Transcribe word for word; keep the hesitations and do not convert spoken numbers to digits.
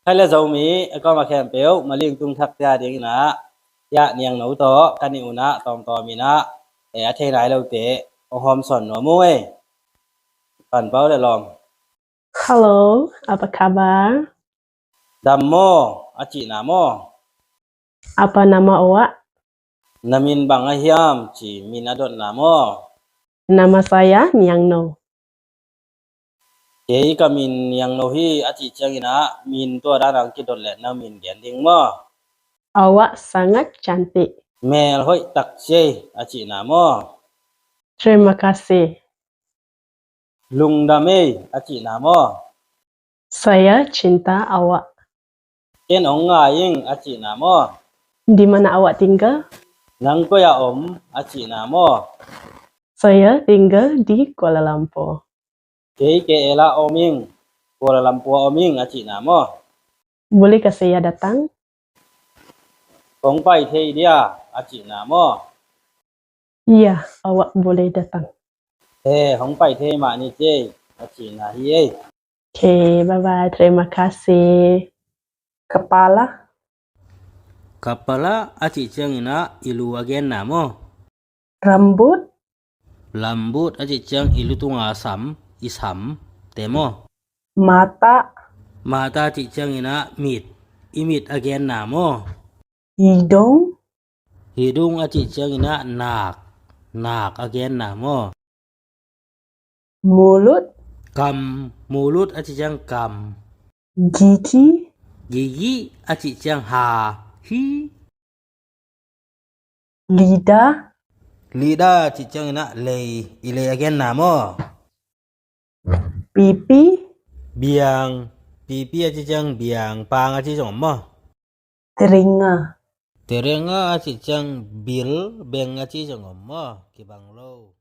Khai le Zomi a kawm a khempeuh, maling tung thakte a dingin ah, ya, Niangno tawh ka nih un ah, tawmtawm in ah, eh, a thei nai lote hong hawmsawn nuam ung ei. Panpau le lawm. Hello, apa khabar? Dam maw, a cihna maw? Apa nama awak? Na min bang a hiam, ci min a dotna maw? Nama saya Niangno. Kei ka min Niangno hi, a cih ciangin ah, min tua dan a kidot leh na min gen ding maw? Awak sangat cantik. Mel hoih tak ci ei, a cihna maw? Terima kasih. Lungdam ei, a cihna maw? Saya cinta awak. Ken hong ngai ing, a cihna maw? Di mana awak tinggal? Nang koi ah om, a cihna maw? Saya tinggal di Kuala Lumpur. Kei K L ah om ing, Kuala Lumpur ah om ing, a cihna maw? Bolehkah saya datang? Hong pai thei dia, a cihna maw? Ya, awak boleh datang. Eh, hong pai thei mah ni ci ei, a cihna hi ei. Okay, bye bye. Terima kasih. Kepala. Kepala a cih ciangin ah i lu a genna maw? Rambut. Rambut a cih ciang i lu tunga sam, i sam te maw? Mata. Mata a cih ciangin ah mit, i mit a genna maw? Hidung. Hidung a cih ciangin ah nak, nak a genna maw? Mulut. Kam. Mulut a cih ciang kam. Gigi. Gigi a cih ciang ha, hi. Lidah. Lidah a cih ciangin ah lei, i lei a genna maw? Pipi. Biang. Pipi a cih ciang biang, pang a cih zong om maw? Telinga. Telinga a cih ciang bil, beng a cih zong om maw? Kibang lo.